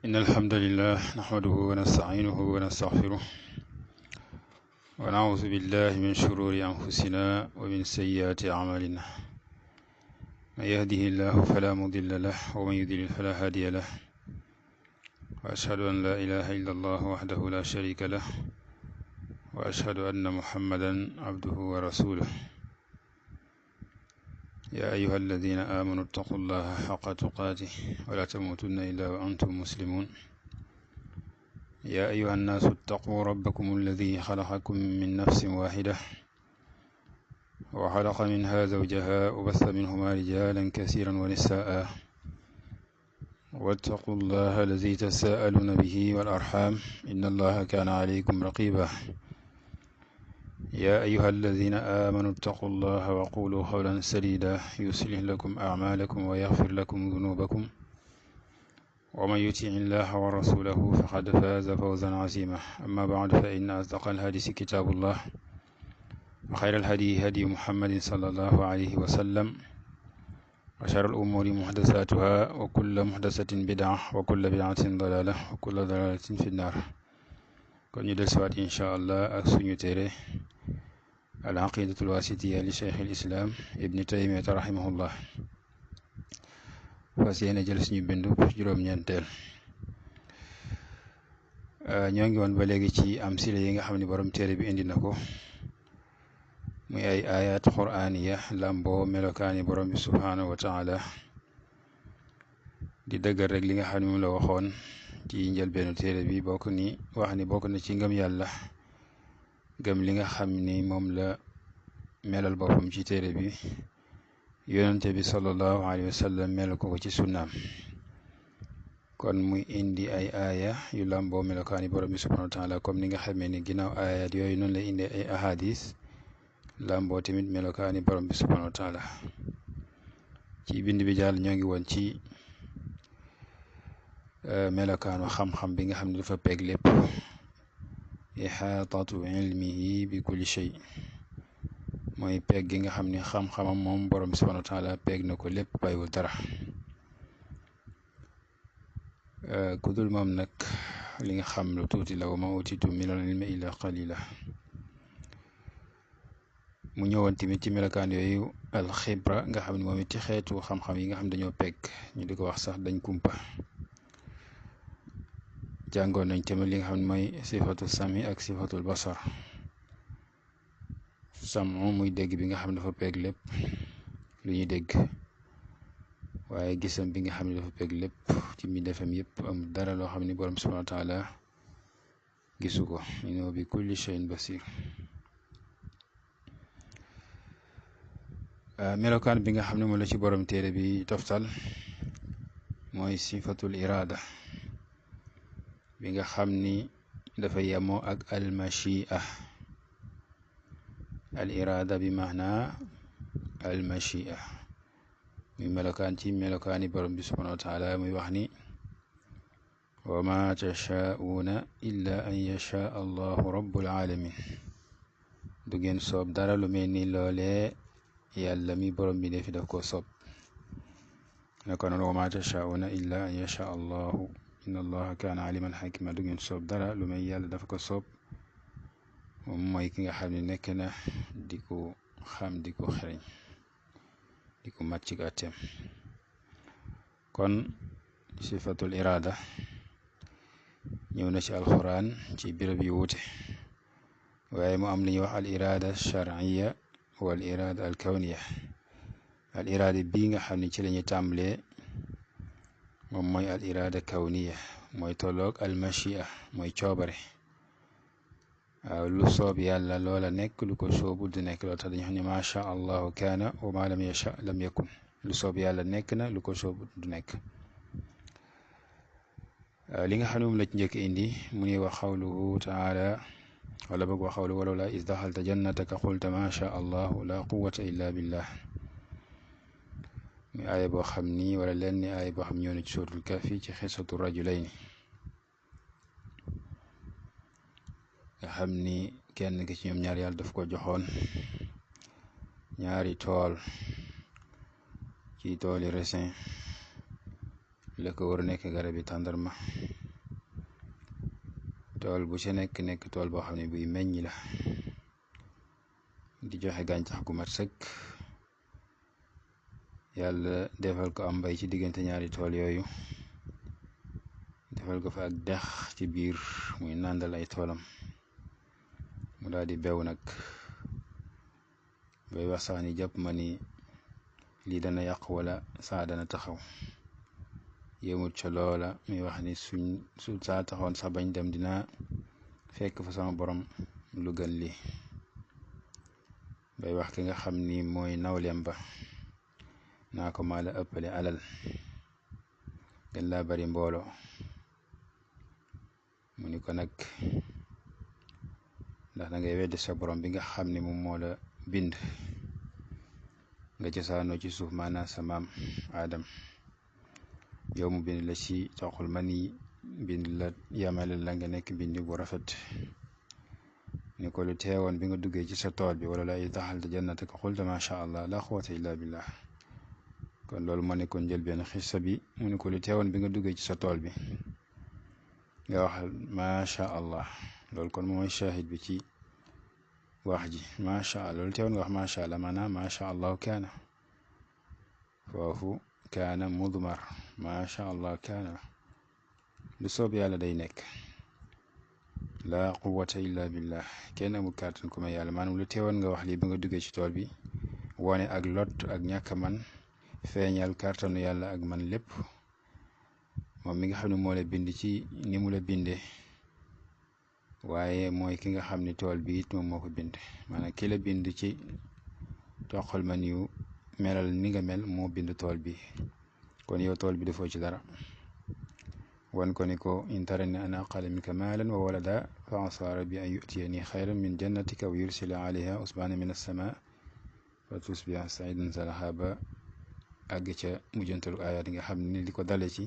إن الحمد لله نحمده ونستعينه ونستغفره ونعوذ بالله من شرور أنفسنا ومن سيئات أعمالنا من يهده الله فلا مضل له ومن يضلل فلا هادي له وأشهد أن لا إله إلا الله وحده لا شريك له وأشهد أن محمدا عبده ورسوله يا أيها الذين آمنوا اتقوا الله حق تقاته ولا تموتن إلا وأنتم مسلمون يا أيها الناس اتقوا ربكم الذي خلقكم من نفس واحدة وخلق منها زوجها وبث منهما رجالا كثيرا ونساء واتقوا الله الذي تساءلون به والأرحام إن الله كان عليكم رقيبا يا أيها الذين آمنوا اتقوا الله وقولوا قولا سديدا يصلح لكم أعمالكم ويغفر لكم ذنوبكم ومن يطع الله ورسوله فقد فاز فوزا عظيما أما بعد فإن أصدق الحديث كتاب الله وخير الهدي هدي محمد صلى الله عليه وسلم وشر الأمور محدثاتها وكل محدثة بدعة وكل بدعة ضلالة وكل ضلالة في النار kon ñu dellusiwaat incha allah ak suñu téere al aqidatul wasitiya li cheikh al islam ibni taymiyata rahimahullah fas yéene jël suñu bindu juróom-ñeenteel ñoo ngi woon ba léegi ci am sile yi nga xam ne borom téere bi indi na ko muy ay ayat qur'aniya lamboo melokaani borom bi subhanahu wa taala di dëggal rek li nga xam ne moom la waxoon ci njëlbeenu téere bi bokk na ci ngëm yàlla gëm li nga xam ni moom la melal boppam ci téere bi yonente bi sallallahu alayhi wa sallam melal ko ci sunnaam kon muy indi ay aaya yu làmboo melokaani borom bi subhanahu wa taala comme ni nga xamee ni ginnaaw ayat yooyu noonu lay indi ay ahadis làmboo tamit melokaani borom bi subhanahu wa taala ci bind bi jàll ñoo ngi woon ci melokaanu xam-xam bi nga xam ne dafa peeg lépp ihaatatu ilmihi bi kulli shay mooy peeg gi nga xam ne xam-xamam moom borom bi subhanahu wa taala peeg na ko lépp bàyyiwul dara ku dul moom nag li nga xam lu tuuti la wa ma utitu minal ilmi illa qalila mu ñëwoon tamit ci melokaan yooyu alxibra nga xam ne moom it ci xeetu xam-xam yi nga xam dañoo peeg ñu di ko wax sax dañ kumpa jàngoon nañ tamit li nga xam ne mooy sifatu sami ak sifatul basar samu muy dégg bi nga xam ne dafa peeg lépp lu ñuy dégg waaye gisam bi nga xam ne dafa peeg lépp ci mbindeefam yëpp am dara loo xam ne borom subhanahu wa taala gisu ko innahu bi kulli shay'in basir melokaan bi nga xam ne moom la ci borom téere bi toftal mooy sifatul irada bi nga xam ni dafa yemoo ak almachia al irada bi maana almachia muy melokaan ci melokaani borom bi subhanahu wa taala muy wax ni wa ma tashaauna illa an yasha allahu rabbul alamin du ngeen soob dara lu mel ni loolee yàlla mi borom bi defi daf ko soob naka noonu wa ma tashaauna illa an yasha allahu inna allaha kaana aliman xakima du ngeen soob dara lu may yàlla dafa ko soob moom mooy ki nga xam ne nekk na di ko xam di ko xereñ di ko mat ci àtteem kon sifatul irada ñëw na ci alquran ci béréb yu wuute waaye mu am li ñuy wax al irada shar'iyya wal irada al kawniya al irada bii nga xam ne ci lañuy tàmbalee moom mooy al irada kawniya mooy tolloog al machia mooy coobare waaw lu soob yàlla loola nekk lu ko soobul du nekk loolu tax dañu xam ne ma sha allahu kaana wa ma lam yasha lam yakun lu soob yàlla nekk na lu ko soobul du nekk li nga xam ne moom la ci njëkk indi mu ngi wax xawluhu taala wala bëgg wax xawlu walaw la is daxalta jannataka qulta ma sha allahu la quwwata illa billah muy aaya boo xam ni wala leen ni aaya boo xam ñëw na ci suratul kahfi ci xisatu rajulayni nga xam ni kenn ki ci ñoom ñaar yàlla daf ko joxoon ñaari tool ci tooli raisin la ko war nekk garabi tàndarma tool bu ci nekk tool boo xam ne buy meññ la di joxe gàncax gu mat sëkk yàlla defal ko am mbay ci diggante ñaari tool yooyu defal ko fa ak dex ci biir muy nàndal ay toolam mu daal di bew nag bay wax sax ni jàpp ma ni lii dana yàq wala saa dana taxaw yëmut ca loola muy wax ni su saa taxoon sax bañ dem dina fekk fa sama borom lu gën lii bay wax ki nga xam ni mooy nawleem ba naa ko maa la ëppale alal gën laa bari mbooloo mu ni ko nag ndax da ngay weddi sa borom bi nga xam ne moom moo la bind nga cosaanoo ci suuf maanaam sa maam Adam yow mu bind la ci toqul man yi bind la yamale la nga nekk bind bu rafet ni ko lu teewoon bi nga duggee ci sa tool bi wala la ay daxalta jannataka xulta macha allah la quwwata illa billah kon loolu moo nekkoon jël benn xissa bi mu ni ko lu teewoon bi nga duggee ci sa tool bi nga wax macha allah loolu kon mooy shahid bi ci wax ji macha allah loolu teewoon nga wax macha allah maanaam macha allah kaana foofu kaana mudmar macha allah kaana lu soob yàlla day nekk la quwwata illa billah kenn amul kàttan ku may yàlla maanaam lu teewoon nga wax lii bi nga duggee ci tool bi wone ak lot ak ñàkk man feeñal kàttanu yàlla ak man lépp moom mi nga xam ne moo la bind ci ni mu la bindee waaye mooy ki nga xam ni tool bi it moom moo ko bind maanaam ki la bind ci toqal man yu melal ni nga mel moo bind tool bi kon yow tool bi defoo ci dara wan ko ni ko in tarani ana aqalla minka maalan wa walada fa asa rabbi an yutiyani xayran min jannatika wa yursila alayha usbana min as-sama fa tusbiha saidan salaha ba àgg ca mujjantalu ayat nga xam ne li ko dale ci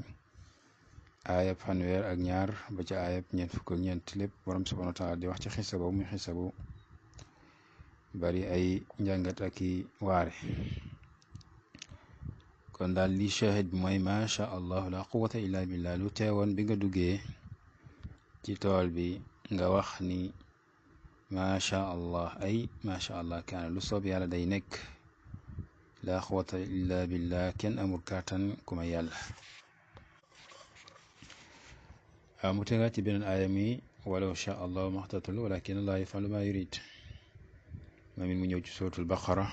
ayab fanweer ak ñaar ba ca ayab ñeent fukk ak ñeent lépp borom subhanahu wa taala di wax ci xissa boobu muy xissa bu bari ay njàngat ak i waare kon daal li shahid bi mooy macha allah la quwwata illa billah lu teewoon bi nga duggee ci tool bi nga wax ni macha allah ay macha allah kaana lu soob yàlla day nekk la quwwata illa billah kenn amul kàttan ku ma yàlla mu tegaat ci beneen aaya mi walaw sha allahu maxtatalu walakin allah yafalu ma yurid moom it mu ñëw ci suratul baqara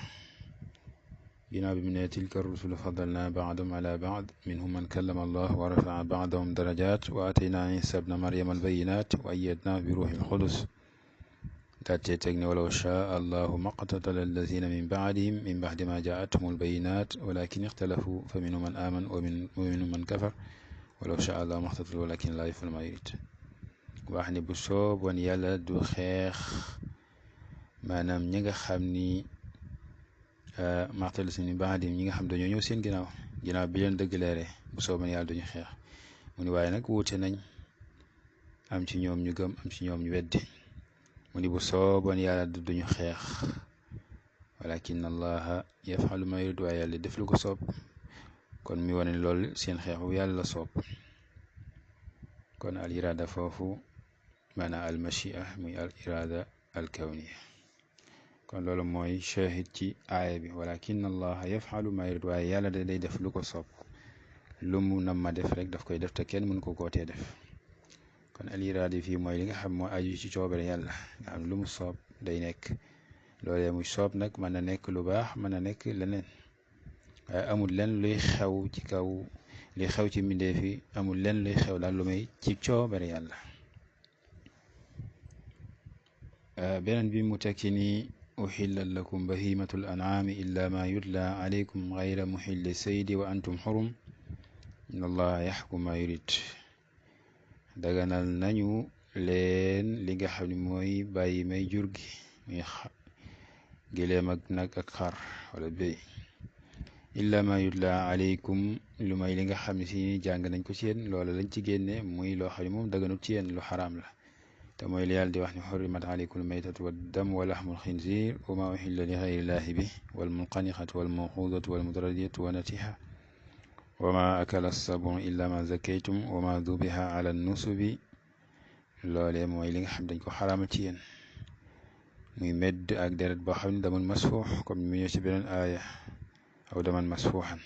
ginnaaw bi mu ne tilka rusulu faddalna baadahum ala baad minhum man kallama allah wa rafaa baadahum darajat wa atayna isa bna maryama albayinat wa ayyadna bi ruuxi alqudus daatee teg ne walaw shaa allahu maqtatala allazina min baadihim min baxdi ma jaathum albayinat walakin ixtalafu fa minhum man aman wa minhum man kafar walaw shaa allahu maqtatalu walakin laa yafalu ma yurid wax ne bu sooboon yàlla du xeex maanaam ñi nga xam ni maxtal si ni baadim ñi nga xam dañoo ñëw seen ginnaaw bi leen dëgg leere bu sooboon yàlla duñu xeex mu ni waaye nag wuute nañ am ci ñoom ñu gëm am ci ñoom ñu weddi mu ni bu sooboon yàlla duñu xeex walakin allaha yafalu ma yurid waaye yàlla def lu ko soob kon mi wane lool seen xeex bu yàlla la soob kon al irada foofu maanaam al machia muy al irada al kawniya kon loolu mooy shahid ci aaya bi walakin allaha yafalu ma yurid waaye yàlla day def lu ko soob lu mu nam ma def rek daf koy def te kenn mën ko kootee def kon al irada fii mooy li nga xam mooy aju ci coobare yàlla nga xam lu mu soob day nekk loolee muy soob nag mën na nekk lu baax mën na nekk leneen waaye amul len luy xew ci kaw li xew ci mbindeef yi amul len luy xew daal lu may ci coobare yàlla beneen bi mu tekki ni uxillat lakum bahimatul an'aami illa ma yutla alaykum gayra muxilli saydi wa antum xurum inna allaha yaxkum ma yurid daganal nañu leen li nga xam ne mooy bàyyi may jur gi muy gileem ak nag ak xar wala béy illa ma yutla alaykum lu may li nga xam ne si jàng nañ ko ci yéen loola lañ ci génne muy loo xam ne moom daganut ci yéen lu xaraam la te mooy li yàlla di wax ni xurrimat alaykum almaytatu waddam wa laxmul xinzir wa ma uhilla li gayrillahi bi wal munqaniqatu wal mawqudatu wal mutaraddiyatu wa natiha wa ma akala sabon illa ma zakaytum wa ma dubiha ala nusubi loolee mooy li nga xam dañ ko xaraamal ci yéen muy medd ak deret boo xam ne daman masfuux comme mu ñëw ci beneen aaya aw daman masfuuxan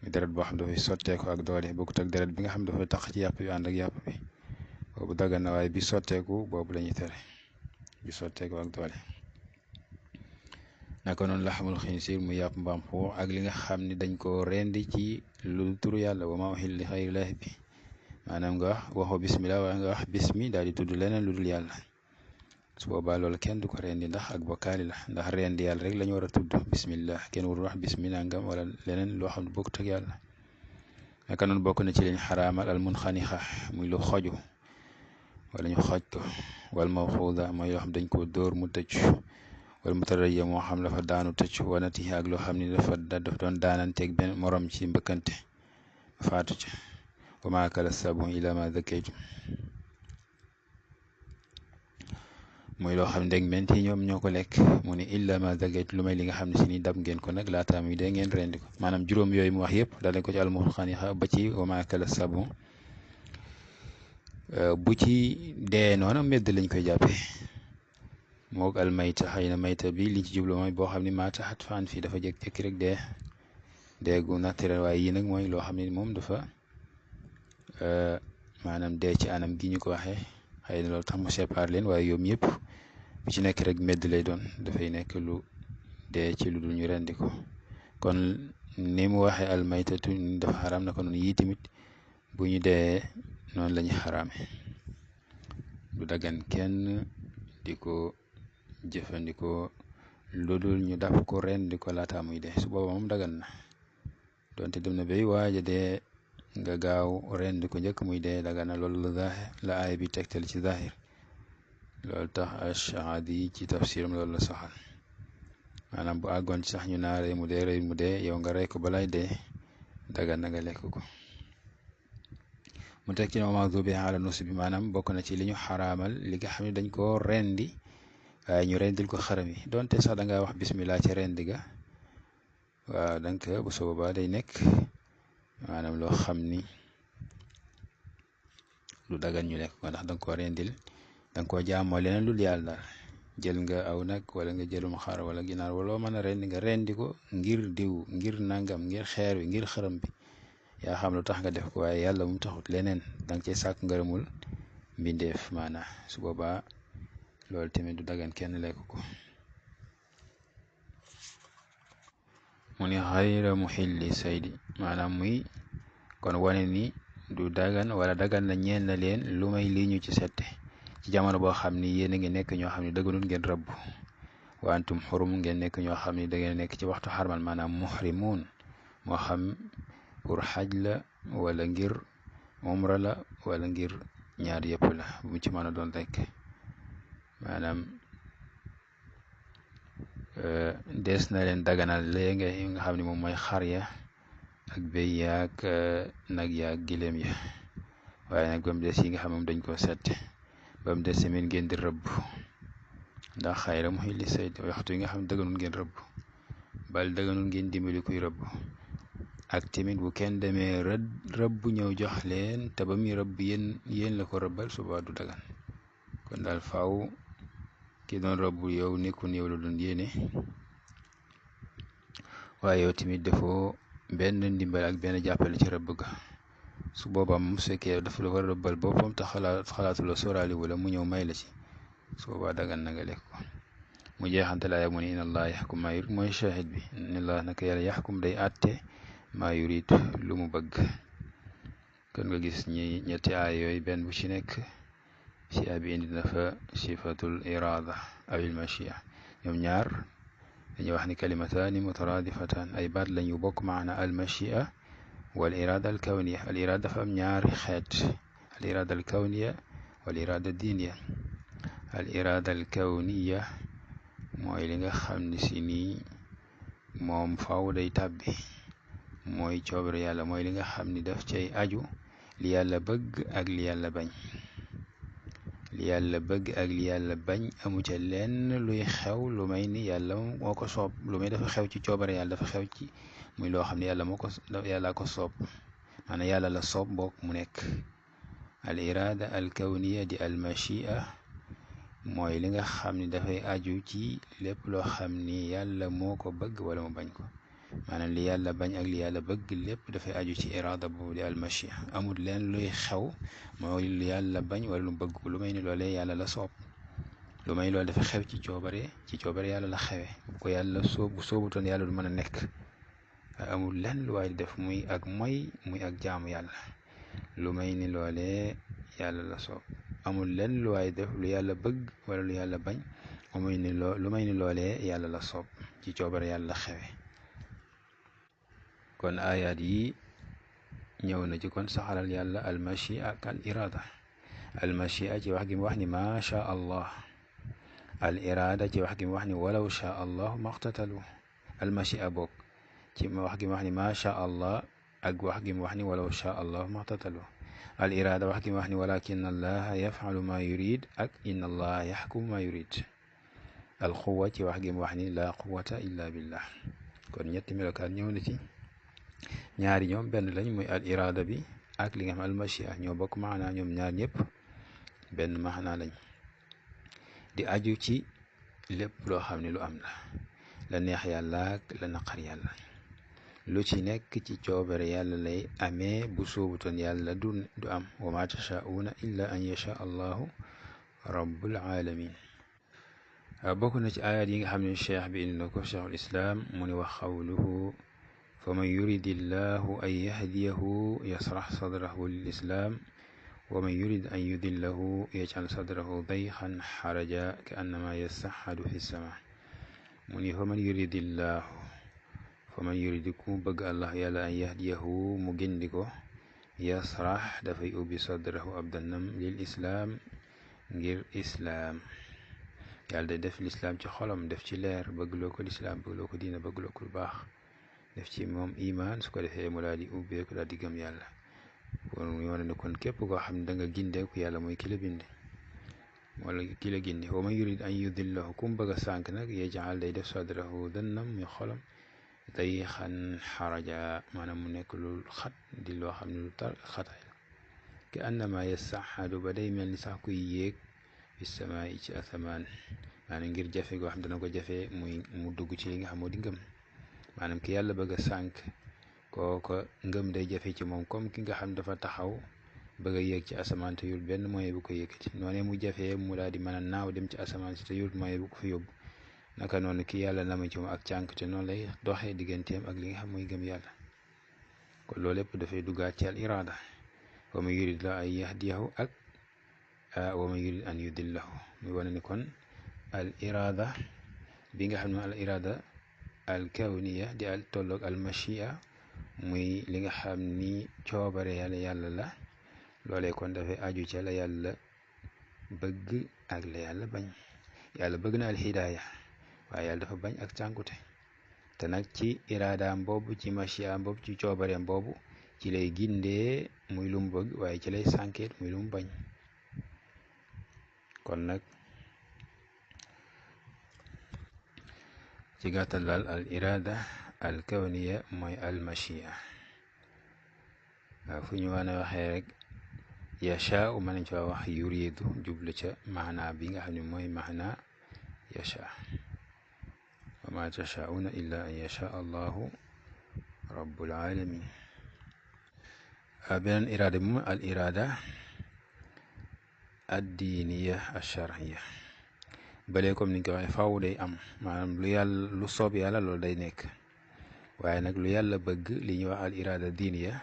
deret boo xam dafay sotteeku ak doole bokkut ak deret bi nga xam dafay taq ci yàpp bi ànd ak yàpp bi boobu dagan na waaye bi sotteeku boobu lañuy tere bi sotteeku ak doole naka noonu laxamul xinsiir mu yàpp mbaam xuux ak li nga xam ne dañ ko rendi ci lu turu yàlla wa ma uhilla li xayrillaahi bi maanaam nga waxoo bismillah waaye nga wax bismi daal di tudd leneen lu dul yàlla su boobaa loolu kenn du ko rendi ndax ak bokkaali la ndax rendi yàlla rek lañu war a tudd bismillah kenn warul wax bismi nangam wala leneen loo xam ne bokkut ak yàlla naka noonu bokk na ci liñ xaraamal al munxanixa muy lu xoju wala ñu xoj ko wal mawxuuda mooy loo xam dañ ko dóor mu tëcc wala mutarayya moo xam dafa daanu tëcc wanati ak loo xam ni dafa doon daananteeg benn morom ci mbëkkante faatu ca wa ma akala sabun ila ma zakaytum mooy loo xam ne dégg menti ñoom ñoo ko lekk mu ne illa ma zakaytum lu may li nga xam ne si ni dab ngeen ko nag laata muy dee ngeen rendi ko maanaam juróom yooyu mu wax yëpp daal ko ci almunxaniqa ba ci wa ma akala sabun bu ci dee noonu medd lañ koy jàppee moog al mayta xëy na mayta bi liñ ci jublu mooy boo xam ne maata xat faan fii dafa jékki-jékki rek dee gu naturel waaye yii nag mooy loo xam ne moom dafa maanaam dee ci anam gi ñu ko waxee xëy na loolu tax mu séparé leen waaye yoom yëpp bu ci nekk rek medd lay doon dafay nekk lu dee ci lu dul ñu rendi ko kon ni mu waxee al maytatu ni dafa xaraam na ko noonu yii tamit bu ñu dee noonu la ñu xaraame du dagan kenn di ko jëfandikoo lu dul ñu daf ko rendi ko laata muy dee su booba moom dagan na donte dem na bay waaja dee nga gaaw rendi ko njëkk muy dee dagan na loolu la aaya bi tegtal ci zahir loolu tax Ash-Shaadi ci tafsiram loolu la soxal maanaam bu àggoon ci sax ñu naa rey mu dee yow nga rey ko balay dee dagan na nga lekk ko mu teg ci ne ma zubiha ala nusbi maanaam bokk na ci li ñu xaraamal li nga xam ne dañ koo rendi waaye ñu rendil ko xaram yi donte sax da ngaa wax bismillah ci rendi ga waaw donc bu soobaa day nekk maanaam loo xam ni lu dagan ñu lekk ko ndax da nga koo rendil da nga koo jaamoo leneen lu yàlla daal jël nga aw nag wala nga jëlum xar wala ginaar wala loo mën a rendi nga rendi ko ngir diw ngir nangam ngir xeer wi ngir xaram bi yaa xam lu tax nga def ko waaye yàlla mu taxut leneen danga cey sàkk ngërëmul mbindeef maanaa su boobaa loolu tamit du dagan kenn lekk ko mu ni xayra muxilli saydi maanaam muy kon wane ni du dagan wala dagan na ñeen na leen lu may lii ñu ci sette ci jamono boo xam ni yéen a ngi nekk ñoo xam ne daganul ngeen rëbb wa antum xurum ngeen nekk ñoo xam ne da ngeen nekk ci waxtu xarmal maanaam muhrimuun moo xam pour xaj la wala ngir umra la wala ngir ñaar yëpp la bu mu ci mën a doon rek maanaam dees na leen daganal léegi nga xam ne moom mooy xar ya ak béy yaag nag yaag gileem ya waaye nag ba mu des yi nga xam moom dañ ko sette ba mu des tamit ngeen di rëbb ndax xayra muhilli sayd waxtu yi nga xam ne daganul ngeen rëbb bal daganul ngeen dimbali kuy rëbb ak tamit bu kenn demee rëbb ñëw jox leen te ba muy rëbb yéen la ko rëbbal suba du dagan kon daal faaw ki doon rëbb yow nekkul yow la doon yéene waaye yow tamit defoo benn ndimbal ak benn jàppale ci rëbb ga su boobaa mu fekkee dafa la war a rëbbal boppam te xalaatu la soraali wala mu ñëw may la ci su boobaa dagan na nga lekk ko mu jeexante laaya mu ne inna allah yaxkum maa yurid mooy shahid bi inna allah naka yàlla yaxkum day àtte maa yurid lu mu bëgg kon nga gis ñetti aay yooyu benn bu ci nekk si abi indi na fa sifatul irada awil machia ñoom ñaar dañuy wax ni kalimataani mutaradifatan ay baat lañ yu bokk maana al machia wal irada al kawniya al irada dafa am ñaari xeet al irada al kawniya wal irada diiniya al irada al kawniya mooy li nga xam ne si nii moom faaw day tàbbi mooy coobare yàlla mooy li nga xam ni daf cay aju li yàlla bëgg ak li yàlla bañ li yàlla bëgg ak li yàlla bañ amu ca lenn luy xew lu may ni yàlla moo ko soob lu may dafa xew ci coobare yàlla dafa xew ci muy loo xam ne yàlla ko soob maanaam yàlla la soob bokk mu nekk. al irada al kawniya di al machia mooy li nga xam ni dafay aju ci lépp loo xam ni yàlla moo ko bëgg wala mu bañ ko. maanaam li yàlla bañ ak li yàlla bëgg lépp dafay aju ci irada boobu di al machia. amul leen luy xew mooy lu yàlla bañ wala lu bëgg lu may ni loolee yàlla la soob. lu may loolu dafa xew ci coobare yàlla la xewe bu ko yàlla bu soobutoon yàlla du mën a nekk. amul lenn lu waay di def muy ak moy muy ak jaamu yàlla lu may ni loolee yàlla la soob. amul lenn lu waay def lu yàlla bëgg wala lu yàlla bañ lu may ni loolee yàlla la soob ci coobare yàlla la xewe. kon ayaat yi ñëw na ci kon saxalal yàlla almachia ak al irada. almachia ci wax gi mu wax ni ma sha allah. al irada ci wax gi mu wax ni walaw sha allahu maqtatalu. almachia bokk ci wax gi mu wax ni ma sha allah ak wax gi mu wax ni walaw sha allahu maqtatalu. al irada wax gi mu wax ni walakin allaha yafalu ma yurid ak inna allaha yaxkumu ma yurid. al quwa ci wax gi mu wax ni la quwata illa billah. kon ñetti melokaan ñëw na ci. ñaari ñoom benn lañ muy al irada bi ak li nga xam almachia ñoo bokk maanaa ñoom ñaar ñëpp benn maanaa lañ di aju ci lépp loo xam ne lu am la neex yàlla ak la naqar yàlla lu ci nekk ci coobare yàlla lay amee bu soobutoon yàlla du am. wa ma tashaa'uuna illa an yasha allahu rabbul alamin. bokk na ci ayat yi nga xam ne cheikh bi indi na ko cheikhul islam mu ni wax xawluhu faman yuridi llahu an yahdiyahu yasrax sadrahu lilislam wa man yurid an yudillahu yajcal sadrahu dayxan xaraja ka annama yasaxadu fi sama. mu ni faman yuridi ku mu bëgg allah yàlla an yahdiyahu mu gindi ko yasrax dafay ubbi sadrahu ab dannam lil islaam ngir islaam. yàlla day def lislaam ci xolam def ci leer bëggloo ko lislaam bëggloo ko diina bëggloo ko lu baax def ci moom imaan su ko defee mu daal di ubbeeku daal di gëm yàlla. kon mu wane ne kon képp koo xam ne da nga gindeeku yàlla mooy ki la bind wala ki la gindi. wa man yurid an yudillahu ku mu bëgg a sànk nag yaj'al day def sadrahu dannam muy xolam dayxan xaraja maanaam mu nekk lu xat di loo xam ne lu tar xataay la. ka annama yasaxadu ba day mel ni sax kuy yéeg fi samaa yi ci asamaan maanaam ngir jafe goo xam dana ko jafe mu dugg ci li nga xam moo di ngëm. maanaam ki yàlla bëgg a sànk kooko ngëm day jafe ci moom comme ki nga xam dafa taxaw bëgg a yéeg ci asamaan te yul benn moyen bu ko yëkkati noonee mu jafee mu daal di mën a naaw dem ci asamaan si te yul moyen bu ko fi yóbbu. naka noonu ki yàlla nama ci moom ak cànk te noonu lay doxee digganteem ak li nga xam mooy gëm yàlla. kon loolu lépp dafay duggaat ci al irada. wa man yurid la ay yahdiyahu ak wa man yurid an yudillahu muy wane ni kon al irada bi nga xam ne al irada al kawniya di al tolloog al machia muy li nga xam ni coobare yàlla la loolee kon dafay aju ca la yàlla bëgg ak la yàlla bañ. yàlla bëgg na al hidaaya waaye yàlla dafa bañ ak cànkute te nag ci iraadaam boobu ci machia boobu ci coobareem boobu ci lay gindee muy lu mu bëgg waaye ci lay sànkeet muy lu mu bañ. kon nag ci gàttal daal al irada al kawniya mooy al machia. fu ñu mën a waxee rek yasha mën nañ fa wax yuridu jublu ca maana bi nga xam ne mooy maana yasha. wa ma tashauna illa an yasha allahu rabbul alamin. beneen irada bi moom al irada addiiniya alcharciya balee comme niñ ko waxee faaw day am maanaam lu soob yàlla loolu day nekk waaye nag lu yàlla bëgg li ñuy wax al irada diiniya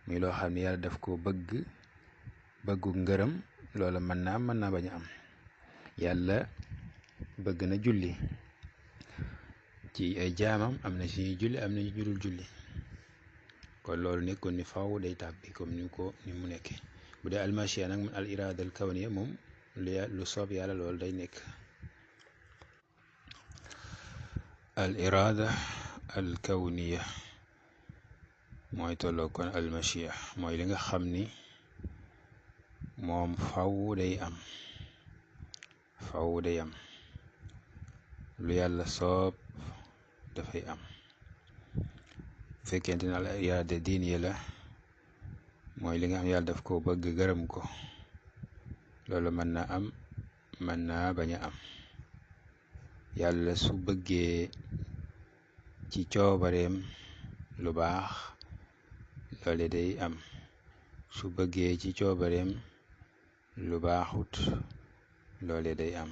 muy loo xam ne yàlla daf ko bëggu ngërëm loola mën naa am mën naa bañ a am. yàlla bëgg na julli ci ay jaamam am na ci ñuy julli am na ñu jurul julli kon loolu nekkoon ni faaw day tàbbi comme ni mu nekkee. bu dee almachia nag al irada al kawniya moom lu soob yàlla loolu day nekk. al irada al kawniya mooy tolloo kon almachia mooy li nga xam ni moom faw day am lu yàlla soob dafay am fekkente ne al iraada diiniya la mooy li nga xam yàlla daf ko bëgg gërëm ko loolu mën naa am mën naa bañ a am yàlla su bëggee ci coobareem lu baax loole day am su bëggee ci coobareem lu baaxut loole day am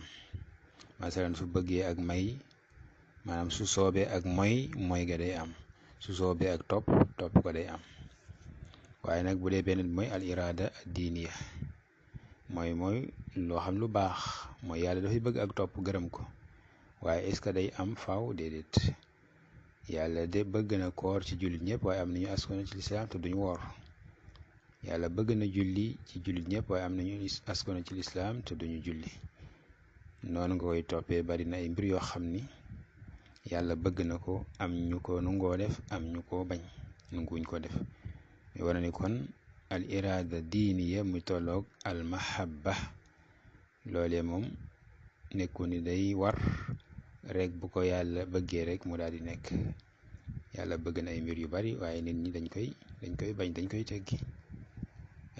masalan su bëggee ak may maanaam su soobee ak mooy ga day am su soobee ak topp ko day am waaye nag bu dee benn mooy al iraada diiniya mooy loo xam lu baax mooy yàlla dafay bëgg ak topp gërëm ko waaye est-ce que day am faaw déedéet yàlla de bëgg na koor ci jullit ñëpp waaye am nañu askano ci lislaam te duñu woor yàlla bëgg na julli ci jullit ñëpp waaye am nañu askano ci lislaam te duñu julli noonu nga koy toppee bari na ay mbir yoo xam ni yàlla bëgg na ko am ñu ko nungoo def am ñu ko bañ nunguñ ko def mi wane ni kon al iraada diiniya muy tolloog al mahabba loolee moom nekku ni day war rek bu ko yàlla bëggee rek mu daal di nekk yàlla bëgg na ay mbir yu bari waaye nit ñi dañ koy bañ dañ koy teggi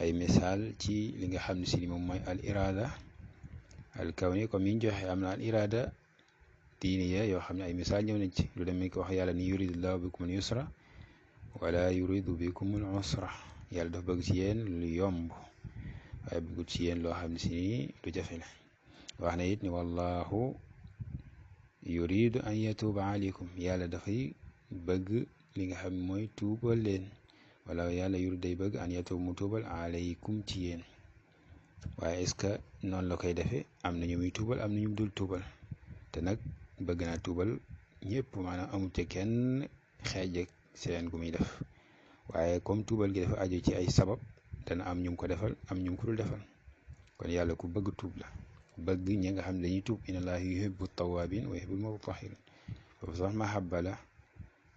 ay misaal ci li nga xam ne si moom mooy al iraada al kawni comme yiñ joxe am na al iraada diiniya yoo xam ne ay misaal ñëw nañ ci lu demee ko wax yàlla ni yuridullahu bikum al yusra wala yuridu bikum al usra yàlla dafa bëgg ci yéen lu yomb waaye bëggut ci yéen loo xam ne si lu jafe la wax na it ni wallahu yuridu an yatuuba aleykum yàlla dafay bëgg li nga xam mooy tuubal leen wala yàlla yuridu day bëgg an yatuub mu tuubal aleykum ci yéen waaye est-ce que noonu la koy defee am na ñu muy tuubal am na ñu dul tuubal te nag bëgg naa tuubal ñëpp maanaam amul ci kenn xeej seen gu muy def waaye comme tuubal gi dafa aju ci ay sabab dana am ñu ko defal am ñu ko dul defal kon yàlla ku bëgg tuub la bëgg ñi nga xam ne dañuy tuub inna allaha yuhibbu tawabin wa yuhibbul mutatahhirin foofu sax mahabba la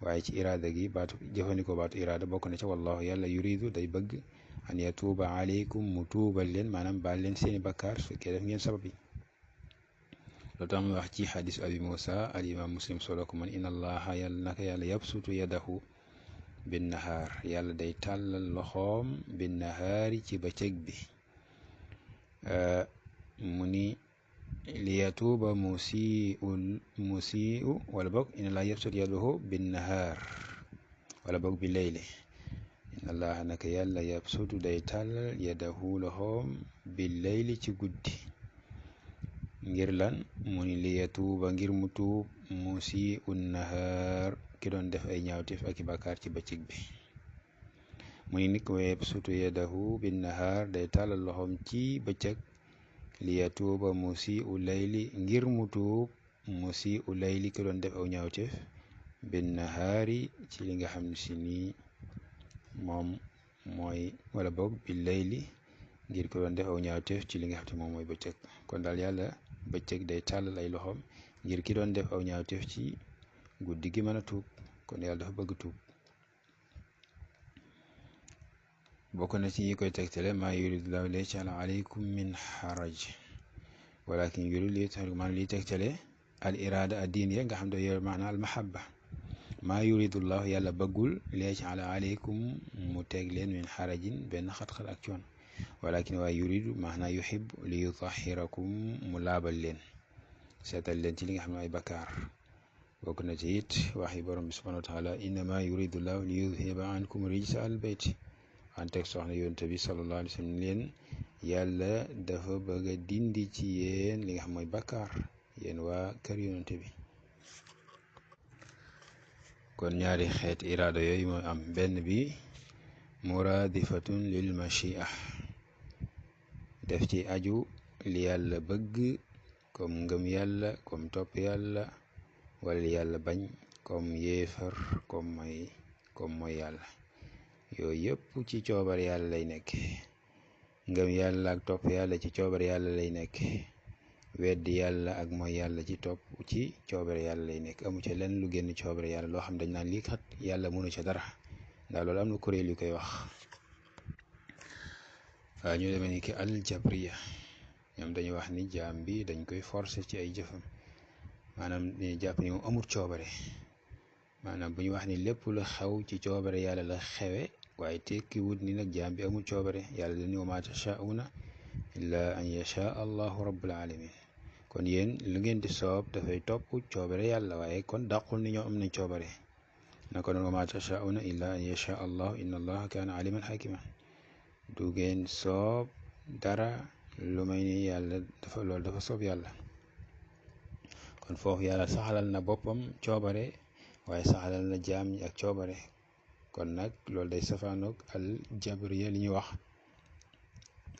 waaye ci iraada gi jëfandikoo baatu iraada bokk na ca wallahu yàlla yuridu day bëgg an yatuuba aleykum mu tuubal leen maanaam baal leen seeni bakkaar su fekkee def ngeen sabab yi loolu tax mu wax ci xadisu abi Musa al imam muslim solo ko man inna allaha yàlla naka yàlla yabsutu yadahu bin nahaar yàlla day tàllal loxoom bin nahaari ci bëccëg bi mu ni liyatuuba musii'u wala boog inna allaha yabsutu yadahu bin nahaar wala boog bi layli inna allaha naka yàlla yabsutu day tàllal yadahu loxoom bi layli ci guddi ngir lan mu ni liyatuuba ngir mu tuub musii'u nahaar ki doon def ay ñaawteef ak i bàkkaar ci bëccëg bi mu ni nit wa yabsutu yadahu bin nahaar day tàllal loxoom ci bëccëg liyatuuba musii'u layli ngir mu tuub musii'u layli ki doon def aw ñaawteef bin nahaari ci li nga xam ne si nii moom mooy wala boog bi layli ngir ki doon def aw ñaawteef ci li nga xam ne moom mooy bëccëg kon daal yàlla bëccëg day tàllal ay loxoom ngir ki doon def aw ñaawteef ci guddi gi mën a tuub kon yàlla dafa bëgg tuub bokk na ci yi koy tegtale maa yuridullahu li yaj'ala alaykum min haraj walakin yuridu li yutahhirakum maanaam liy tegtale al iraada ad diiniya nga xam ne yor maana al mahabba maa yuridullahu yàlla bëggul li yaj'ala alaykum mu teg leen min harajin benn xat-xat ak coon walakin waaye yuridu maana yuhib li yutahhirakum mu laabal leen seetal leen ci li nga xam ne ay bakkaar bokk na ci it waxi borom bi subhanahu wa taala innama yuridu llahu li yudhiba ankum rijsa al bayti anteg soxna yonent bi sallallahu alayhi wa sallam leen yàlla dafa bëgg a dindi ci yéen li nga xam mooy bakkaar yéen waa kër yonent bi kon ñaari xeet iraada yooyu mooy am benn bi muradifatun lil machia def ci aju li yàlla bëgg comme ngëm yàlla comme topp yàlla wala li yàlla bañ comme yéefar comme mooy yàlla yooyu yëpp ci coobar yàlla lay nekk ngëm yàlla ak topp yàlla ci coobar yàlla lay nekk weddi yàlla ak mooy yàlla ci topp ci coobar yàlla lay nekk amu ca lenn lu génn coobar yàlla loo xam dañ naan lii kat yàlla mënu ca dara ndax loolu am na kuréel yu koy wax waaw ñu demee ni ki aljabriya ñoom dañuy wax ni jaam bi dañ koy forcer ci ay jëfam maanaam dañuy jàpp ni moom amul coobare maanaam bu ñu wax ni lépp lu xew ci coobare yàlla la xewe waaye tekki wut ni nag jaam bi amul coobare yàlla dañu wa maa tashaa'uuna illaa an yashaa allahu rabbul alamin kon yéen lu ngeen di soob dafay topp coobare yàlla waaye kon dàqul ni ñoom am nañ coobare naka noonu wa maa tashaa'uuna illaa an yashaa allahu inna allaha kaana aliman hakiman du ngeen soob dara lu may ni yàlla loolu dafa soob yàlla kon foofu yàlla saxalal na boppam coobare waaye saxalal na jaam ñi ak coobare kon nag loolu day safaanoog al jabriya li ñuy wax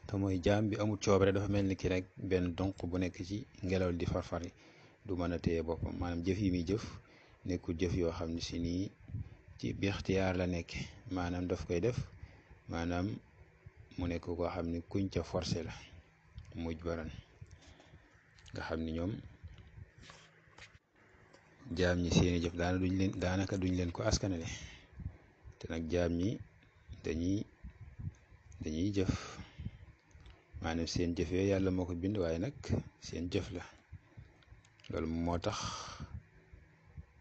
te mooy jaam bi amul coobare dafa mel ni ki rek benn donk bu nekk ci ngelaw di farfari du mën a téye boppam maanaam jëf yi muy jëf nekkul jëf yoo xam ne si nii ci bi ixtiyaar la nekk maanaam daf koy def maanaam mu nekk koo xam ni kuñ ca forcé la muj baran nga xam ni ñoom jaam ñi seeni jëf daanaka duñ leen ko askanale te nag jaam ñi dañuy jëf maanaam seen jëf yooyu yàlla moo ko bind waaye nag seen jëf la loolu moo tax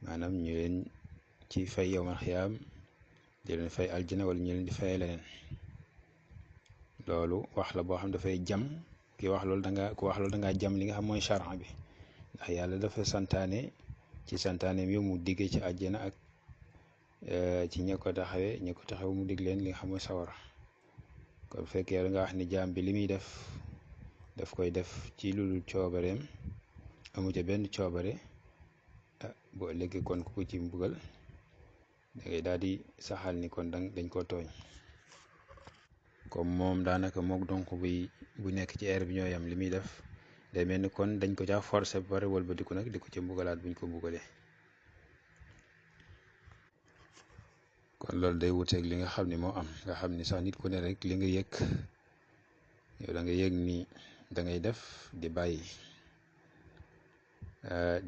maanaam ñu leen ci fay yowmal xiyaam di leen fay aljana wala ñu leen di fay leneen loolu wax la boo xam dafay jam ki wax loolu dangaa jam li nga xam mooy charan bi ndax yàlla dafa santaane ci santaaneem yow mu diggee ci àjjana ak ci ña ko taxawe mu dig leen li nga xam mooy sawara kon bu fekkee da nga wax ni jaam bi li muy daf koy def ci lu dul coobareem amu ca benn coobare boo léegi kon ku ko ci mbugal da ngay daal di saxal ni kon dañ ko tooñ comme moom daanaka mook donc bu nekk ci air bi ñoo yam li muy def day mel ni kon dañ ko caa forcé ba pare wëlbatiku nag di ko ci mbugalaat buñ ko mbugalee kon loolu day wuteeg li nga xam ni moo am nga xam ni sax nit ku ne rek li nga yëg yow da nga yëg ni da ngay def di bàyyi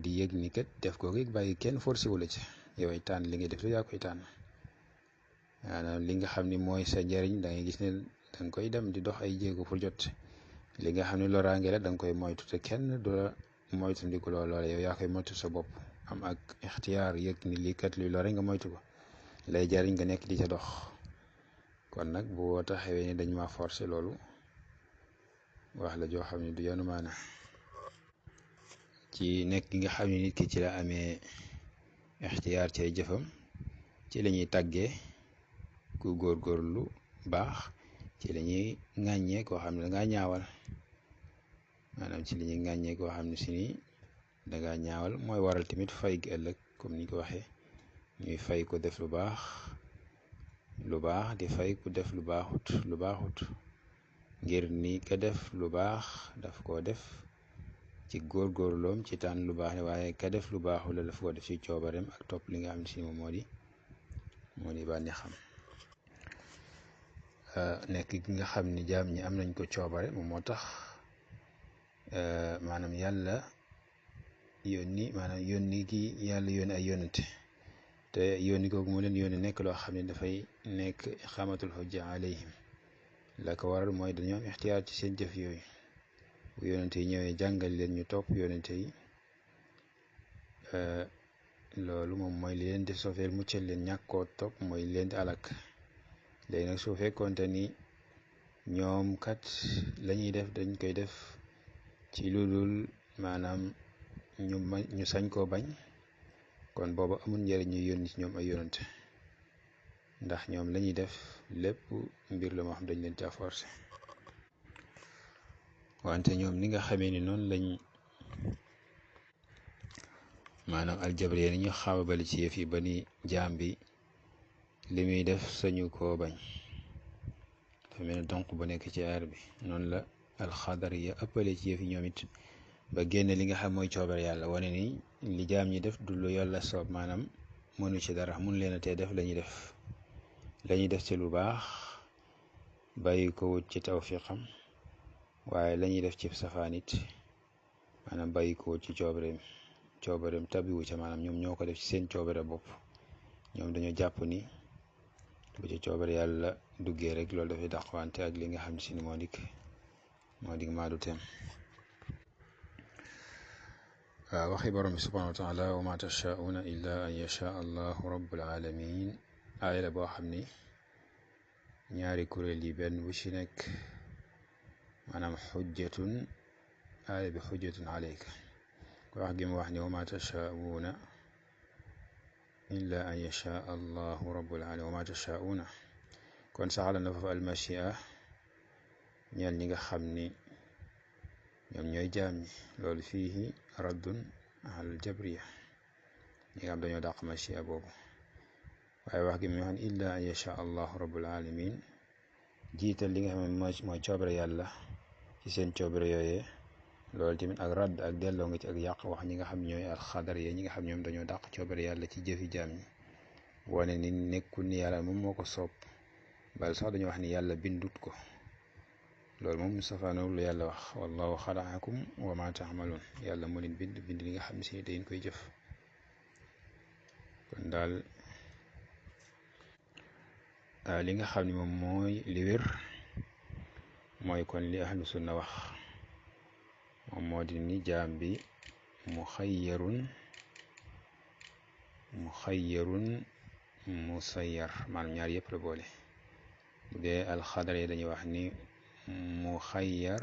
di yëg ni kat def ko rek bàyyi kenn forcé wu la ci yow ay tànn li ngay def yaa koy tànn maanaam li nga xam ni mooy sa njariñ da ngay gis ne da nga koy dem di dox ay jéego pour jot li nga xam ne loraange la da nga koy moytu te kenn du la moytu ndiku loola yow yaa koy moytu sa bopp am ak ixtiyaar yëg ni lii kat luy lore nga moytu ko lay jariñ nga nekk di ca dox kon nag boo taxawee ni dañ ma forcé loolu wax la joo xam ne du yanu maana ci nekk gi nga xam ne nit ki ci la amee ixtiyaar cay jëfam ci la ñuy tàggee ku góorgóorlu baax ci la ñuy ŋàññee koo xam ne dangaa ñaawal maanaam ci la ñuy ŋàññee koo xam ne si nii dangaa ñaawal mooy waral tamit fay gi ëllëg comme ni ñu ko waxee ñuy fay ko def lu baax di fay ku def lu baaxut ngir ni ka def lu baax daf koo def ci góorgóorloom ci tànn lu baax ne waaye ka def lu baaxul la daf koo def ci coobareem ak topp li nga xam ne si moom moo di bànni xam nekk gi nga xam ni jaam ñi am nañ ko coobare moom moo tax maanaam yàlla yónni gi yàlla yónni ay yónnante te yónni googu mu leen yónni nekk loo xam ne dafay nekk iqaamatul hujja alayhim la ko waral mooy dañoo am ixtiyaar ci seen jëf yooyu bu yónnante yi ñëwee jàngal leen ñu topp yónnante yi loolu moom mooy li leen di sofeer muccal leen ñàkkoo topp mooy li leen di alak léegi nag su fekkoonte ni ñoom kat lañuy def dañ koy def ci lu dul maanaam ñu sañ koo bañ kon booba amul njëriñ ñu yónni ci ñoom ay yónnante ndax ñoom lañuy def lépp mbir la moo xam dañ leen caa forcé wante ñoom ni nga xamee ni noonu lañ maanaam aljabriya ni ñu xaababali ci yëf yi ba ni jaam bi li muy def sañu koo bañ dafa mel ne donc bu nekk ci aar bi noonu la alxadariya ëppale ci yëf yi ñoom it ba génne li nga xam mooy coobare yàlla wane ni li jaam ñi def du lu yàlla soob maanaam mënu ci dara mun leen a tee def lañuy def ci lu baax bàyyi ko wut ci tawfiqam waaye lañuy def ci safaan it maanaam bàyyi ko wut ci coobareem tabiwu ca maanaam ñoom ñoo ko def ci seen coobare bopp ñoom dañoo jàpp ni bu ci coobare yàlla duggee rek loolu dafay dàqwante ak li nga xam ne si ni moo dik maadu teem waxi borom bi subhanahu wa taala wa ma tashauna illa an yasha allahu rabbul alamin aaya la boo xam ni ñaari kuréel yi benn bu ci nekk maanaam xujjatun aaya bi xujjatun alayka wax gi mu wax ni wa ma tashauna illa an yasha allahu rabbul alamin wa ma tashauna kon saxala na fa almachia ñeel ñi nga xam ni ñoom ñooy jaam ñi loolu fiihi raddun al jabriya ñi nga xam dañoo dàq machia boobu waaye wax gi mu wax illa an yasha allahu rabbul alamin jiital li nga xam ne mooy coobare yàlla ci seen coobare yooyee loolu tamit ak radd ak delloo nga ci ak yàq wax ñi nga xam ñooy al xadar yee ñi nga xam ñoom dañoo dàq coobare yàlla ci jëfi jaam ñi wane ni nekkul ni yàlla moom moo ko soob bal sax dañoo wax ni yàlla bindut ko loolu moom safaanoog lu yàlla wax wallahu xalaqakum wa ma taxmaloon yàlla moo leen bind li nga xam si dañ koy jëf kon daal li nga xam ne moom mooy li wér mooy kon li ahlu sunna wax moom moo di ni jaam bi muxayyarun musayyar maanaam ñaar yëpp la boole bu dee alxadar yi dañuy wax ni muxayyar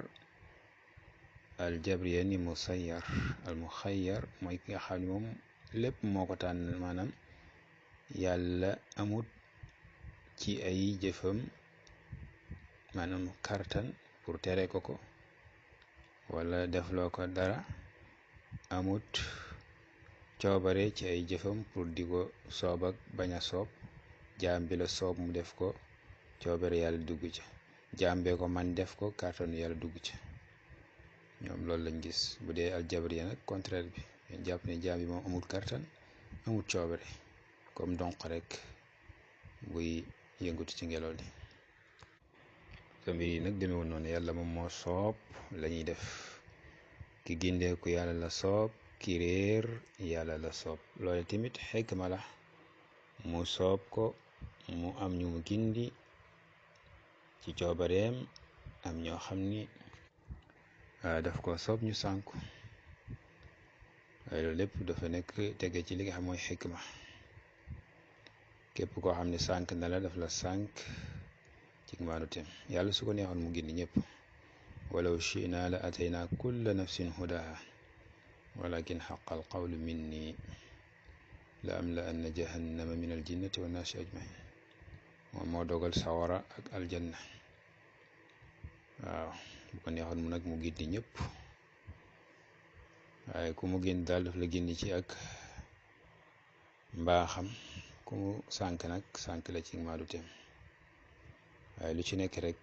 aljabriya ni musayyar al muxayyar mooy ki nga xam ne moom lépp moo ko tànn maanaam yàlla amut ci ay jëfam maanaam kartan pour tere ko ko wala defloo ko dara amut coobare ci ay jëfam pour di ko soob ak bañ a soob jaam bi la soob mu def ko coobare yàlla dugg ca jaam bee ko man def ko kartanu yàlla dugg ca ñoom loolu lañ gis bu dee aljabriya nag contraire bi jàpp ne jaam bi moom amut kartan amut coobare comme donc rek buy yëngutu ci ngelaw li te mbir yi nag demeewul noonu yàlla moom moo soob la ñuy def ki gindeeku yàlla la soob ki réer yàlla la soob loole tamit xikma la mu soob ko mu am ñu mu gindi ci coobareem am ñoo xam ni daf ko soob ñu sànku waaye loolu lépp dafa nekk tege ci li nga xam mooy xikma képp koo xam ne sànk na la daf la sànk ci maanu tem yàlla su ko neexoon mu gindi ñëpp walaw shi'na la atayna kulla nafsin hudaha walakin xaqa al qawlu minni la am la anna jahannama min al jinnati wa naasi ajmain moom moo dogal sawara ak aljanna waaw bu ko neexoon mu nag mu gindi ñëpp waaye ku mu gindi daal daf la gindi ci ak mbaaxam ku mu sànk nag sànk la ci maadu tem waaye lu ci nekk rek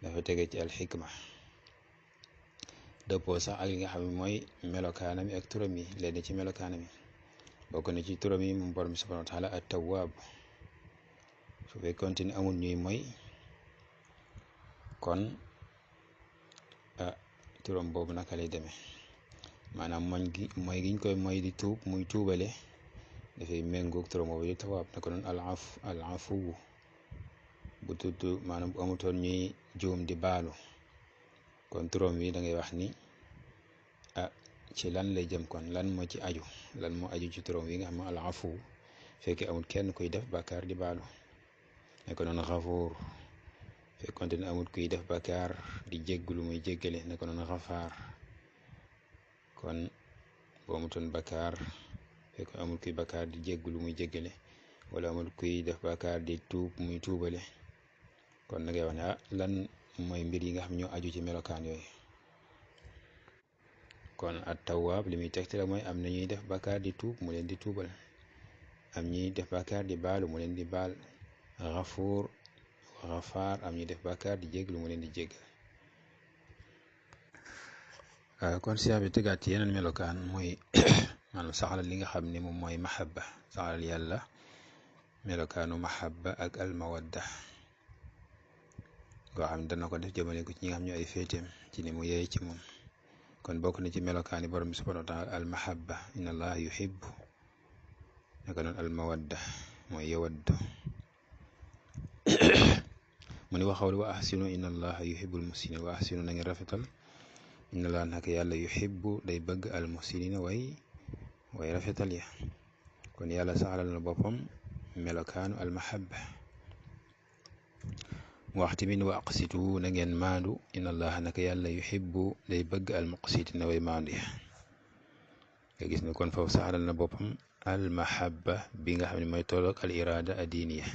dafa tege ci alxikma dëppoo sax ak li nga xam ne mooy melokaanam yi ak turam yi leen ci melokaanam yi bokk na ci turam yi moom borom subhanahu wa taala at tawwaab su fekkoonte ni amul ñuy moy kon turam boobu naka lay demee maanaam mooy giñ koy moy di tuub muy tuubale dafay méngoog turam boobu di tawaab naka noonu al afuwu bu tudd maanaam bu amutoon ñuy juum di baalu kon turam wi da ngay wax ni ci lan lay jëm kon lan moo ci aju lan moo aju ci turam wi nga xam ne al afuw fekkee amul kenn kuy def bàkkaar di baalu naka noonu xafuur fekkonte ne amul kuy def bàkkaar di jégglu muy jéggale naka noonu xafaar kon boo amutoon bàkkaar fekk amul kuy bàkkaar di jégglu muy jéggale wala amul kuy def bàkkaar di tuub muy tuubale kon da ngay wax ne lan mooy mbir yi nga xam ñoo aju ci melokaan yooyu kon at tawaab li muy tegte la mooy am na ñuy def bàkkaar di tuub mu leen di tuubal am ñuy def bàkkaar di baalu mu leen di baal xafuur xafaar am ñuy def bàkkaar di jéglu mu leen di jéggal kon siyaa bi tegaat ci yeneen melokaan mooy maanaam saxalal li nga xam ne moom mooy mahabba saxalal yàlla melokaanu mahabba ak almawadda goo xam ne dana ko def jëmale ko ci ñi nga xam ñoo ay féeteem ci ni mu yeye ci moom kon bokk na ci melokaani borom bi subhanahu wa taala al mahabba inna allaha yuhibbu naka noonu al mawadda mooy yawaddu mu ni waxawlu wa ahsinu inna allaha yuhibbul muhsinin wa ahsinu na ngeen rafetal inna laa naka yàlla yuhibbu day bëgg al muhsinina way rafetal ya kon yàlla saxalal na boppam melokaanu al mahabba mu wax tamit wa aqsitu na ngeen maandu inna allaha naka yàlla yuhibbu day bëgg al muqsitina way maandu ya nga gis ne kon foofu saxalal na boppam al mahabba bi nga xam ne mooy tolloog al irada adiniya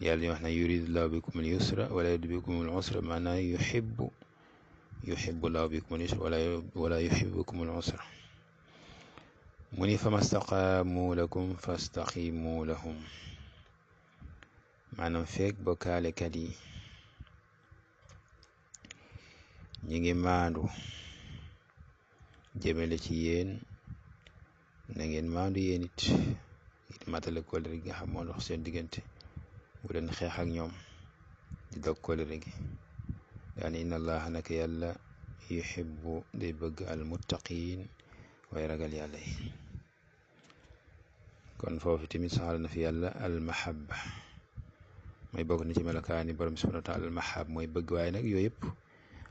yàlla di wax na yuridu llahu bikum al yusra wala yuridu bikum al usra maanaam yuhibbu llahu bikum al yusra wala yuhibbu bikum al usra mu ni fama staqaamu lakum fastaqimu lahum maanaam feeg bokkaalekat yi ñi ngi maandu jëmale ci yéen na ngeen maandu yéen it ngir matale kóllëre gi nga xam moo dox seen diggante bu leen xeex ak ñoom di dog kóllëre gi daani inna allaha naka yàlla yuhibbu day bëgg al muttaqin way ragal yàlla yi kon foofu tamit saxal na fi yàlla al mahabba mooy bokk na ci melokaani borom subhanahu wa taala al mahab mooy bëgg waaye nag yooyu yëpp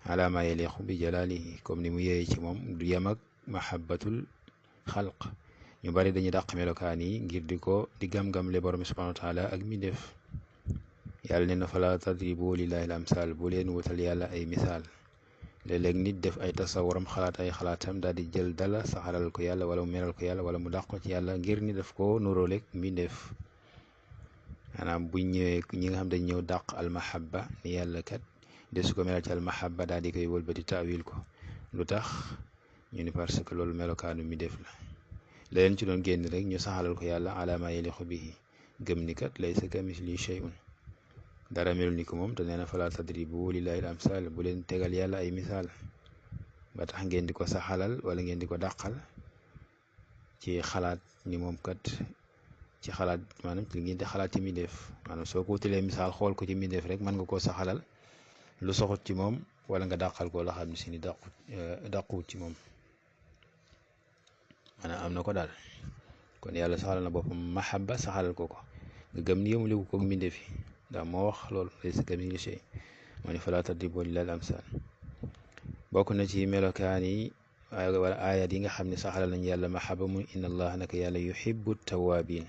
ala ma yaliqu bi jalalihi comme ni mu yee ci moom du yem ak mahabbatul xalq ñu bari dañuy dàq melokaan yi ngir di gam-gamle borom subhanahu wa taala ak mi def yàlla ne na fala tadribu lillahi al amsal bu leen wutal yàlla ay misaal léeg-léeg nit def ay tasawuram xalaat ay xalaatam daal di jël dala saxalal ko yàlla wala mu meral ko yàlla wala mu dàq ko ci yàlla ngir ni daf ko nuróoleeg mi def maanaam buñ ñëwee ñi nga xam dañ ñëw dàq al mahabba ni yàlla kat desu ko meral ci al mahabba daal di koy wëlbati taawil ko lu tax ñu ni parce que loolu melokaanu mi def la leen ci doon génn rek ñu saxalal ko yàlla ala ma yaliqu bihi gëm ni kat laysa kamislihi shay'un dara melul ni ko moom te nee na fala tadribu lillahi al amsal bu leen tegal yàlla ay misaal ba tax ngeen di ko saxalal wala ngeen di ko dàqal ci xalaat ni moom kat ci xalaat maanaam ci ngeen di xalaat ci mi def maanaam soo ko wutalee misaal xool ko ci mi def rek mën nga koo saxalal lu soxut ci moom wala nga dàqal ko la xam ne si ni dàquwut ci moom maanaam am na ko daal kon yàlla saxalal na boppam mahabba saxalal ko nga gëm ni yëmule ko mi defi ndax moo wax loolu laysa kamithlihi shay moo ne fala tadribu lillahi al amsal bokk na ci melokaan yi wala ayat yi nga xam ne saxalal nañu yàlla mahabba mu inna allah naka yàlla yuhibbu tawabin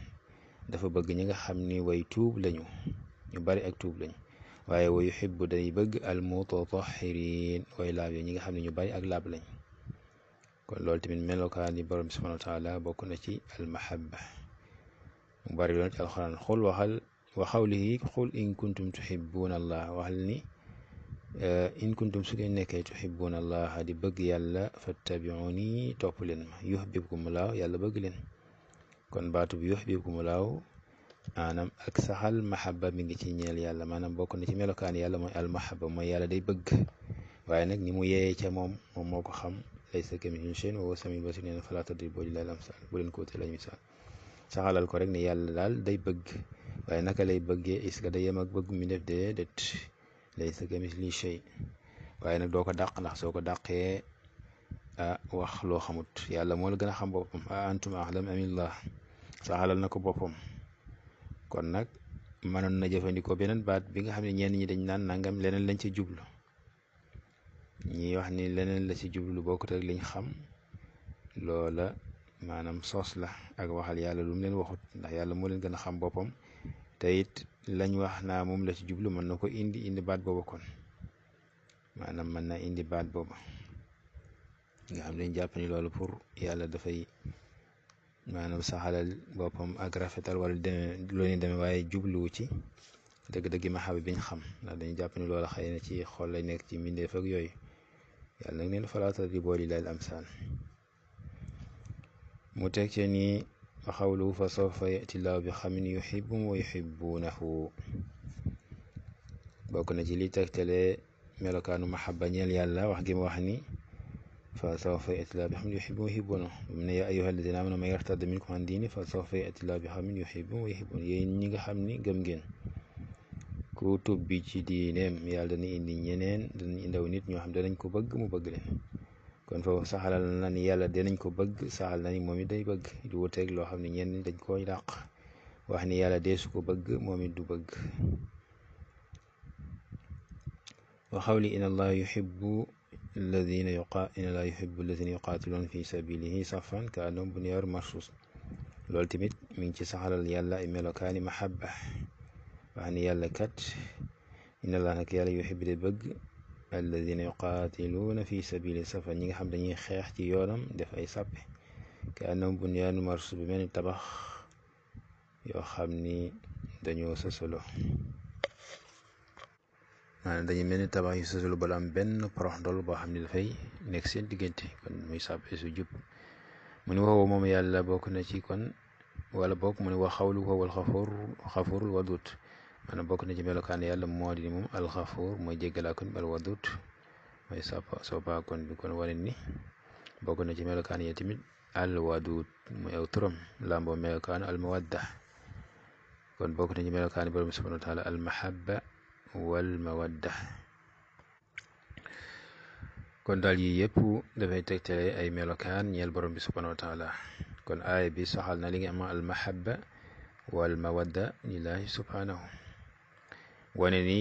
dafa bëgg ñi nga xam ni way tuub lañu ñu bari ak tuub lañu waaye wa yuhibbu day bëgg al mutatahirin way laab yi ñi nga xam ne ñu bari ak laab lañ kon loolu tamit melokaan yi borom subhanahu wa taala bokk na ci al mahabba mu bari loon ci alxuraan xul waxal wa xawlihi xul in kuntum tuhibbuna allah waxal ni in kuntum su ngeen nekkee tuhibbuna allah di bëgg yàlla fattabiuni topp leen ma yuhbibkumullah yàlla bëgg leen kon baatu bi yuhbibkumullah maanaam ak saxal mahabba mi ngi ci ñeel yàlla maanaam bokk na ci melokaan yàlla mooy al mahabba mooy yàlla day bëgg waaye nag ni mu yeeyee ca moom moo ko xam laysa kamithlihi shay'un wa huwa samiul basir nee na fala tadribu lillahi al amsal bu leen ko wutee lañ misaal saxalal ko rek ne yàlla daal day bëgg waaye naka lay bëggee est-ce que day yem ak bëgg mi def déedéet laysa kamithlihi shay waaye nag doo ko dàq ndax soo ko dàqee wax loo xamut yàlla moo la gën a xam boppam a antum a'lam amillah saxalal na ko boppam kon nag mënoon na jëfandikoo beneen baat bi nga xam ne ñenn ñi dañ naan nangam leneen lañ ci jublu ñi wax ni leneen la ci jublu bokkut ak liñ xam loola maanaam sos la ak waxal yàlla lu mu leen waxut ndax yàlla moo leen gën a xam boppam te it lañ wax naa moom la ci jublu mën na ko indi baat booba kon maanaam mën na indi baat booba nga xam ne jàpp ni loolu pour yàlla dafay maanaam saxalal boppam ak rafetal wala loolu demee waaye jubluwu ci dëgg-dëgg maxaaba biñ xam ndax dañu jàpp ni loolu xëy na ci xol lay nekk ci mbindeef ak yooyu yàlla nag neen falaa tadribu lillahi al amsal mu teg ci ni wa xawluhu fa sawfa yati llahu bi xawmin yuhibbuhum wa yuhibbunahu bokk na ci li tegtale melokaanu mahabba ñeel yàlla wax gi mu wax ni fa sawfa yati llahu bi xawmin yuhibbuhum wa yuhibbunahu mu ne yaa ayyuha alladina amanu man yartadda minkum an diini fa sawfa yati llahu bi xawmin yuhibbuhum wa yuhibbunahu yéen ñi nga xam ni gëm ngeen ku tubbi ci diineem yàlla dana indi ñeneen danañ indaw nit ñoo xam danañ ko bëgg mu bëgg leen kon foofu saxalal na ni yàlla dinañ ko bëgg saxal na ni moom it day bëgg du wuteeg loo xam ne ñenn dañ koy dàq wax ni yàlla deesu ko bëgg moom it du bëgg wa xawli inna allah yuhibbu inna laa yuhibbu alladina yuqaatiluuna fi sabilihi saffan ka annahum bunyaanun marsuus. loolu tamit mi ngi ci saxalal yàlla ay melokaani mahabba wax ni yàlla kat inna laa nag yàlla yuhibbu de bëgg alladina yuqaatiluuna fi sabili saffan ñi nga xam dañuy xeex ci yoonam def ay sàppe ka annahum bunyaanun marsuus bu mel ni tabax yoo xam ni dañoo sësaloo maanaam dañuy mel ni tabax yu sësaloo bala am benn porox ndol boo xam ne dafay nekk seen diggante kon muy sàppe su jub mu ni waxoo moom yàlla bokk na ci kon wala bokk mu ni wax xawlu ko wal xafurul wadud maanaam bokk na ci melokaan yàlla moo di moom alxafur mooy jéggalaakoon bi al wadud mooy soppaakoon bi kon wane ni bokk na ci melokaan yi tamit al wadud muy aw turam lamboo melokaan al mawadda kon bokk na ci melokaan borom subhanahu wa taala al mahabba wal mawadda kon daal yi yëpp dafay tegtale ay melokaan ñeel borom bi subhanahu wa taala kon aaya bi saxal na li nga am al mahabba wal mawadda lillahi subhanahu wane ni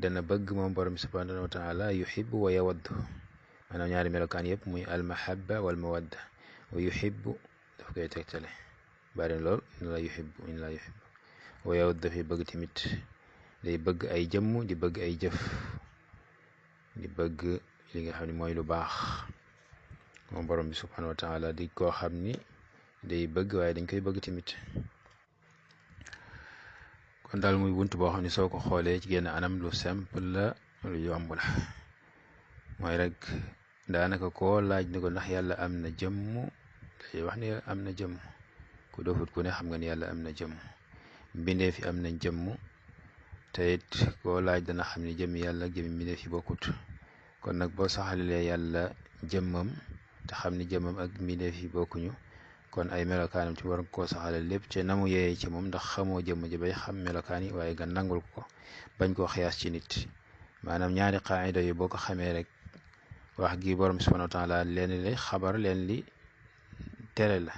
dana bëgg moom borom bi subhanahu wa taala yuhibbu wa yawaddu maanaam ñaari melokaan yëpp muy al mahabba wal mawadda wa yuhibbu daf koy tegtale bari lool in la yuhibbu wa yawaddu dafay bëgg tamit day bëgg ay jëmm di bëgg ay jëf di bëgg li nga xam ne mooy lu baax moom borom bi subhanahu wa taala di koo xam ni day bëgg waaye dañ koy bëgg tamit kon daal muy bunt boo xam ne soo ko xoolee ci genn anam lu simple la lu yomb la mooy rek daanaka koo laaj ni ko ndax yàlla am na jëmm day wax ne am na jëmm ku dofut ku ne xam nga ni yàlla am na jëmm mbindee fi am nañ jëmm te it koo laaj dana xam ne jëmm yàlla ak jëmmi mbindee fi bokkut kon nag boo saxalee yàlla jëmmam te xam ni jëmmam ak mbindee fi bokkuñu kon ay melokaanam ci war koo saxale lépp te namu yeeyee ci moom ndax xamoo jëmm ji bay xam melokaan yi waaye nga nangul ko bañ koo xiyaas ci nit maanaam ñaari qaayida yu boo ko xamee rek wax gi borom subhanahu wa taala leen li xabar leen li tere la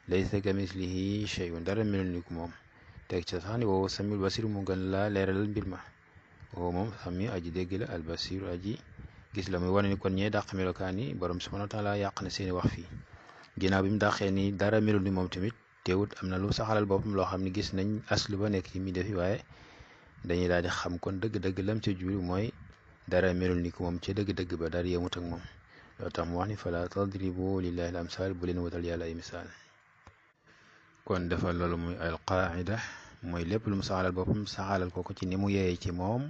laysa kamislihi shay'un dara melul ni ko moom teg ca sax ni woowu samiul basir mu gën laa leeralal mbir ma woowu moom sami aji dégg la al basir aji gis la muy wane ni kon ñee dàq melokaan yi borom subhanahu wa taala yàq na seeni wax fii ginnaaw bi mu dàqee ni dara melul ni moom tamit teewut am na lu saxalal boppam loo xam ne gis nañ aslu ba nekk ci mi defi waaye dañuy daal di xam kon dëgg-dëgg lam ca jublu mooy dara melul ni ko moom ca dëgg-dëgg ba dara yemut ak moom loo tax mu wax ni fala tadribu lillahi al amsal bu leen wutal yàlla ay misaal kon defal loolu muy al qaida mooy lépp lu mu saxalal boppam saxalal ko ci ni mu yeeyee ci moom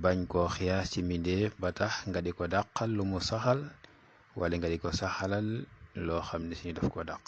bañ koo xiyaas ci mbindeef ba tax nga di ko dàqal lu mu saxal wala nga di ko saxalal loo xam ne si daf ko dàq